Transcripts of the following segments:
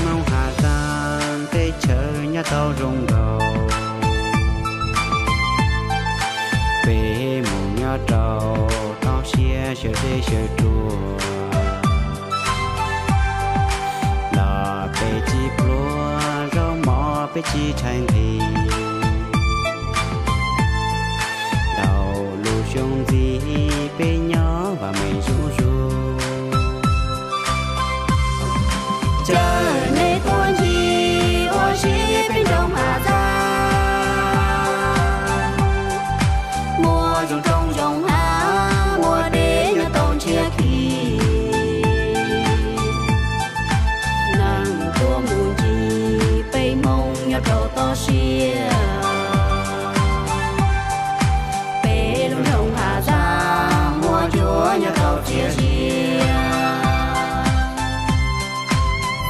Moob Has Zaas teb chaws nyob tau zoo nkaus, peb mus nyob rau toj siab sawv dej sawv tsuag, los peb tsis pluag zaub mov peb tsis tshais nqhis, ntau lub xyoo ntxiv peb nyob vam meem zuj zus. Caw nej tuaj ncig ua si peb nroog Has Zaas, muaj zoo roob zoo hav, muaj dej nyob tau ntshiab khi. Neeg tuaj mus ncig peb Hmoob nyob rau toj siab, peb lub nroog Has Zaas muaj cuab nyob tau txias zias.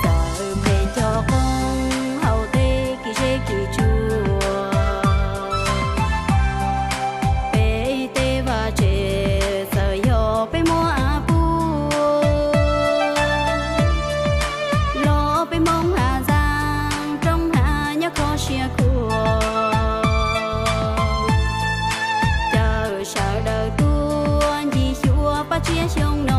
Txawm peb cog qoob hauv tej kis zeb kis tsuag, peb tej vaj tse txawm yog peb muab av puag, los peb Hmoob Has Zaas roob hav nyob kho siab khuav. Caw sawv daws tuaj ncig xyuas pab tsiab xyoo no.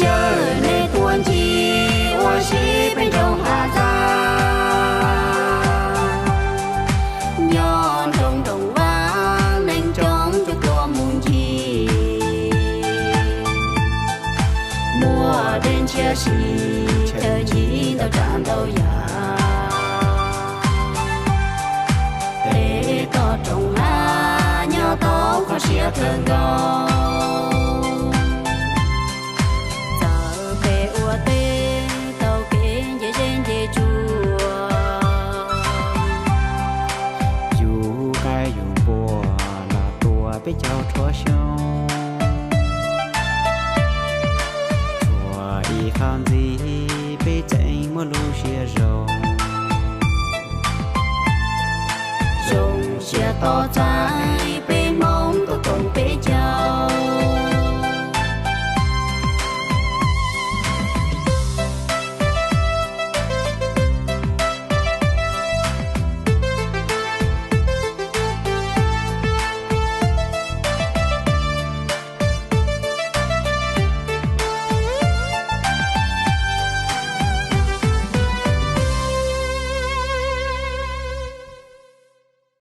Caw nej tuaj ncig ua si peb nroog Has Zaas, nyob nroog Nroog Vaj neeg coob coob tuaj mus ncig, muaj dej ntshiab si chaw ncig ntau tsav ntau yam. Peb toj roob hav nyob tau kho siab kawg nkaus. Txawm peb ua teb tau kev nce zeb nce tsuag, yus qaib yus npua los tua peb caug rhuav xyoo. Tshuav ib qho ntxiv peb tseem muaj lub siab zoo, zoo siab tos txais